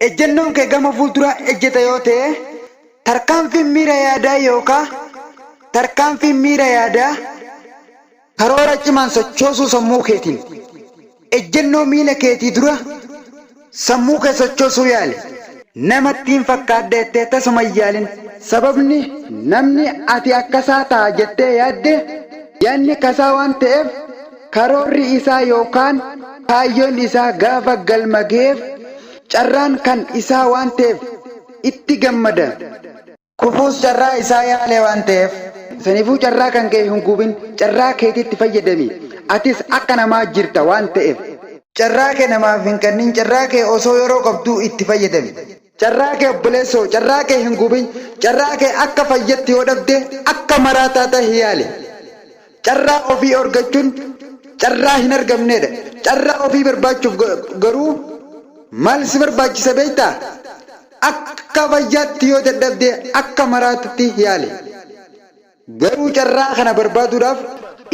Ejjennoon kee gama fuulduraa ejjeta yoo ta'e, tarkaanfiin miira yaadaa yookaa tarkaanfiin miira yaadaa karoora cimaan sochoosuu sammuu keetiin ejjennoo miila keetii dura sammuu kee sochoosuu yaali. Namattiin fakkaadha jettee tasuma hin yaalin. Sababni namni ati akkasaa ta'a jettee yaadde yaadni kasaa waan ta'eef karoorri isaa yookaan kaayyoon isaa gaafa galma gaheef carraan kan isaa waan ta'eef itti gammada. Kufuus carraa isaa yaale waan ta'eef. Saniifuu carraa kan kee hin gubin, carraa keetitti fayyadami. Atis akka namaa jirta waan ta'eef. Carraa kee namaaf hin kennin, carraa kee osoo yeroo qabduu itti fayyadami. Carraa kee obboleessoo, carraa kee hin gubin, carraa kee akka fayyatti yoo dhabde akka maraataa tahi yaali. Carraa ofii argachuun carraa hin argamneedha. Carraa ofii barbaachuuf garuu maal si barbaachisa beektaa? Akka fayyaatti yoo dadhabde akka maraatutti yaali. Garuu carraa kana barbaaduudhaaf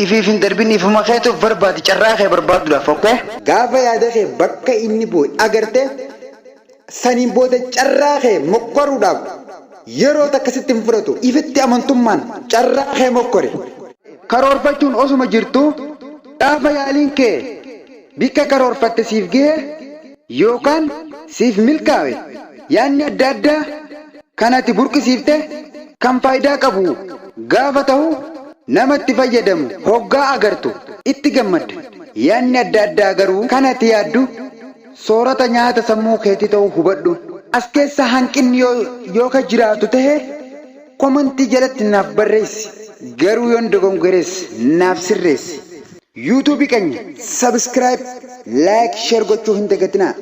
ifiif hin darbin ifuma keetuuf barbaadi carraa kee barbaaduudhaaf okay? Gaafa yaada kee bakka inni bu'e agarte saniin booda carraa kee mokkoruudhaaf yeroo takka sitti hin fudhatu. Ifitti amantummaan carraa kee mokkori. Karoorfachuun osuma jirtuu gaafa yaaliin kee bikka karoorfatte siif gahe yookaan siif milkaawe yaadni adda addaa kan ati burqisiifte kan faayidaa qabu gaafa tahu nama itti fayyadamu hoggaa agartu itti gammadda. Yaadni adda addaa garuu kan ati yaaddu soorata nyaata sammuu keetii ta'uu hubadhu. As keessa hanqinni yoo ka jiraatu tahe komantii jalatti naaf barreessi. Garuu yoon dogongores naaf sirreessi. YouTube keenya subscribe, like, share gochuu hin dagatinaa.